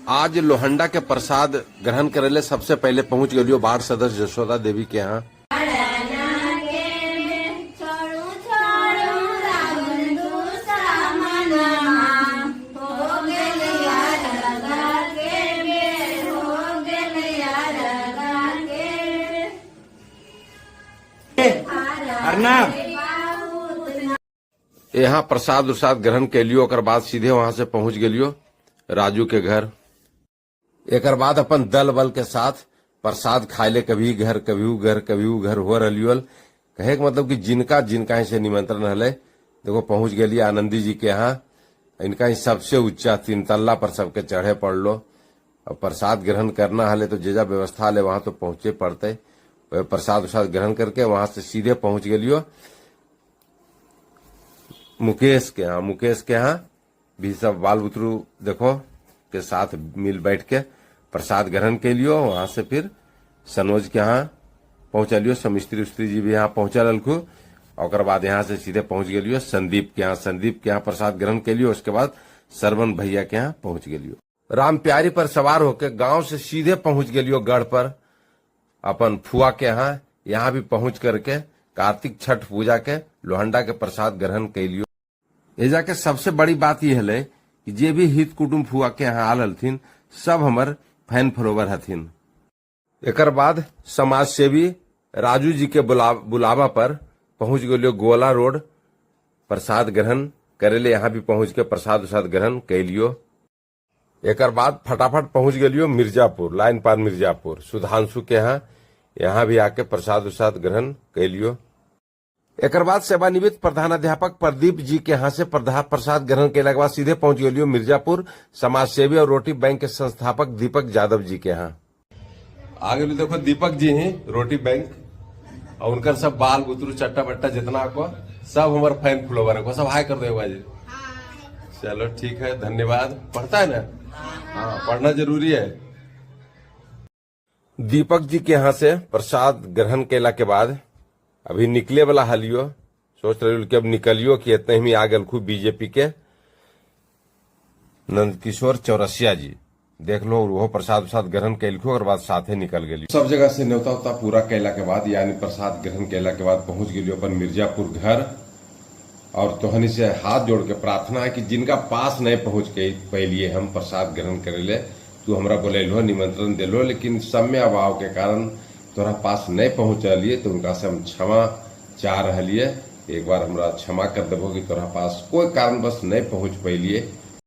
आज लोहंडा के प्रसाद ग्रहण करेले सबसे पहले पहुंच गलियो वार्ड सदस्य जशोदा देवी के यहाँ। यहाँ प्रसाद उरसाद ग्रहण कैलियो, ओकर बाद सीधे वहां से पहुंच गेलियो राजू के घर। एक बाद अपन दल बल के साथ प्रसाद खाए ले कभी घर कभी ऊ घर कभी ऊ घर हो रही। कहे के मतलब कि जिनका जिनका ही से निमंत्रण हले, देखो पहुंच गेलिए आनंदी जी के यहाँ। इनका ही सबसे ऊंचा 3 तल्ला पर सबके चढ़े पड़लो और प्रसाद ग्रहण करना हले तो जेजा व्यवस्था हले वहां तो पहुंचे पड़ते। प्रसाद उरसाद ग्रहण करके वहां से सीधे पहुंच गेलियो मुकेश के यहाँ। मुकेश के यहाँ भी सब बाल बुतरू देखो के साथ मिल बैठ के प्रसाद ग्रहण के लियो। वहां से फिर सनोज के यहाँ पहुंचलियो, समिस्त्री उस्त्री जी भी यहाँ पहुंचल हलखू। और बाद यहाँ से सीधे पहुंच गेलियो संदीप के यहाँ। संदीप के यहाँ प्रसाद ग्रहण के लियो। उसके बाद सरवन भैया के यहाँ पहुंच गेलियो। राम प्यारी पर सवार होके गांव से सीधे पहुंच गेलियो गढ़ पर अपन फुआ के यहाँ। यहाँ भी पहुंच करके कार्तिक छठ पूजा के लोहंडा के प्रसाद ग्रहण कैलियो। एजा के सबसे बड़ी बात यह है कि जे भी हित कुटुम्ब फुआ के यहाँ आल हलथिन सब हमर फैन फॉलोवर हथिन। एकर बाद समाज सेवी राजू जी के बुलावा पर पहुंच गेलियो गोला रोड प्रसाद ग्रहण करेले। यहाँ भी पहुंच के प्रसाद उसाद ग्रहण कैलियो। एकर बाद फटाफट पहुंच गेलियो मिर्जापुर, लाइन पार मिर्जापुर सुधांशु के यहाँ। यहाँ भी आके प्रसाद उसाद ग्रहण कैलियो। एकर बाद सेवानिवृत्त प्रधानाध्यापक प्रदीप जी के यहाँ से प्रसाद ग्रहण कैला के बाद सीधे पहुंच गेलियो मिर्जापुर समाज सेवी और रोटी बैंक के संस्थापक दीपक यादव जी के यहाँ। आगे भी देखो दीपक जी हैं रोटी बैंक और उनकर सब बाल बुतरू चट्टा बट्टा जितना को सब हमारे फैन फॉलोवर है, सब हाय कर दे जी। चलो ठीक है, धन्यवाद। पढ़ता है ना? हाँ, पढ़ना जरूरी है। दीपक जी के यहाँ से प्रसाद ग्रहण कैला के बाद अभी निकले वाला हलियो, सोच रही कि अब निकलियो कि इतने ही आ गए खूब बीजेपी के नंदकिशोर चौरसिया जी। देख लो वो प्रसाद उसाद ग्रहण कैलखो और बाद साथे निकल गेली। सब जगह से न्योता उता पूरा कैला के बाद यानी प्रसाद ग्रहण कैला के बाद पहुंच गेलियो अपन मिर्जापुर घर। और तोहनी से हाथ जोड़ के प्रार्थना है कि जिनका पास नहीं पहुंच के पहलिए हम प्रसाद ग्रहण करेले, तू हमरा बोलेलो निमंत्रण दिलो, लेकिन समय अभाव के कारण तोरा पास नहीं पहुंचलिए, तो उनका से हम क्षमा चाह रहिए। एक बार हमरा क्षमा कर देबो कि तोरा पास कोई कारणवश नहीं पहुंच पैलिए।